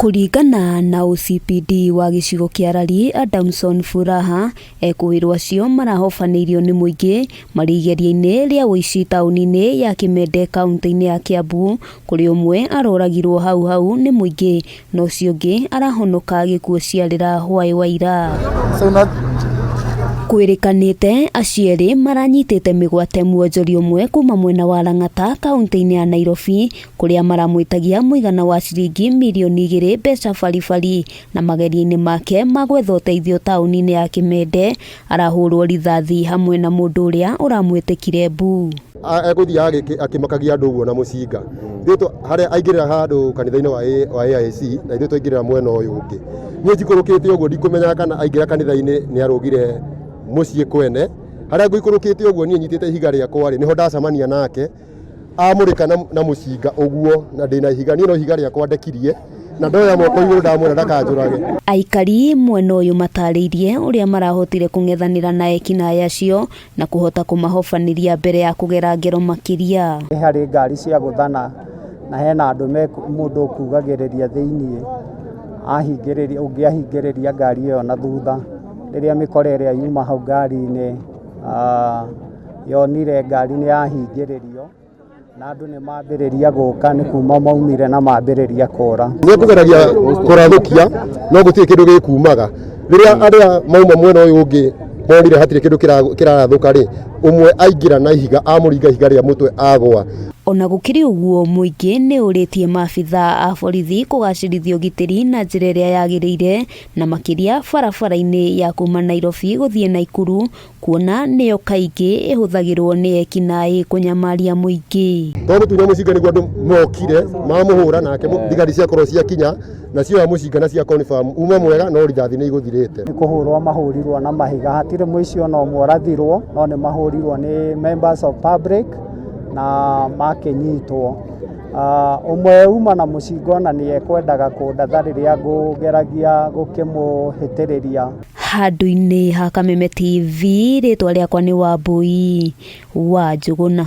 Kũringana na OCPD wa gĩcigo kĩa Lari Adamson Furaha, ekũĩrwo acio marahobanĩirio nĩ mũingĩ marĩ igeria-inĩ rĩa ũici taũni-inĩ ya Kimende kaũntĩ-inĩ ya Kiambu, kũrĩa ũmwe aroragirwo hau hau nĩ mũingĩ na ũcio ũngĩ arahonoka gĩkuũ ciarĩra hwaĩ wa ira. Kwĩrĩkanĩte acio erĩ maranyitĩte mĩgwate mwonjoria ũmwe kuma mwena wa Lang'ata kaũntĩ-inĩ ya Nairobi kũrĩa maramwĩtagia mũigana wa ciringi mirioni igĩrĩ mbeca baribari na mageria-inĩ make ma gwetha ũteithio taũni-inĩ ya Kimende arahũrwo rithathi hamwe na mũndũ ũrĩa ũramwĩtĩkire mbu. Egũthiaga akĩmakagia andũ ũguo na mũcinga. Ithuĩ harĩa aingĩrĩra handũ kanitha-inĩ wa AIC na ithuĩ twaingĩrĩra mwena ũyũ ũngĩ. Niĩ njikũrũkĩte ũguo ndikũmenyaga kana aingĩra kanitha-inĩ nĩ arũgire mũciĩ kwene. Harĩa ngũikũrũkĩte ũguo niĩ nyitĩte ihiga rĩakwa rĩ, nĩho ndacemania nake amũrĩka na mũcinga ũguo na ndĩna ihiga, niĩ no ihiga rĩakwa ndekirie na ndoya moko igũrũ ndamwĩra ndakanjũrage. Aikari mwena ũyũ matarĩirie ũrĩa marahotire kũng'ethanĩra na ekinaĩ acio na kũhota kũmahobanĩria mbere ya kũgera ngero makĩria. Nĩ harĩ ngari cia gũthana na hena andũ me mũndũ ũkugagĩrĩria thĩiniĩ, ahingĩrĩria ũngĩ ahingĩrĩria ngari ĩyo na thutha. Rĩrĩa mĩkora ĩrĩa yuma hau ngari-inĩ yonire ngari nĩ yahingĩrĩrio na andũ nĩ mambĩrĩria gũka nĩ kuma maumire na mambĩrĩria kũra. Nĩ ekũgeragia kũrathũkia no gũtirĩ kĩndũ gĩkumaga. Rĩrĩa arĩa mauma mwena ũyũ ũngĩ monire hatirĩ kĩndũ kĩrarathũka rĩ, ũmwe aingĩra na ihiga amũringa ihiga rĩa mũtwe agwa. Ona gũkĩrĩ ũguo mũingĩ nĩ ũrĩtie maabitha a borithi kũgacĩrithia ũgitĩri na njĩra ĩrĩa yagĩrĩire na makĩria barabara-inĩ ya kuma Nairobi gũthiĩ Naikuru kuona nĩyo kaingĩ ĩhũthagĩrwo nĩ ekinaĩ kũnyamaria mũingĩ. To mũtunya mũcinga nĩguo andũ mokire mamũhũra nake thigari ciakorwo ciakinya na cioya mũcinga na cia confirm uma mwega no rithathi nĩ igũthirĩte. Nĩ kũhũrwo mahũrirwo na mahiga, hatirĩ mũici ona ũmwe ũrathirwo, no nĩ mahũrirwo nĩ members of public na makĩnyitwo. Ũmwe uma na mũcinga ona nĩ ekwendaga kũndatha rĩrĩa ngũgeragia gũkĩmũhĩtĩrĩria. Handũ-inĩ ha Kameme TV, rĩtwa rĩakwa nĩ Wambũi wa Njũgũna.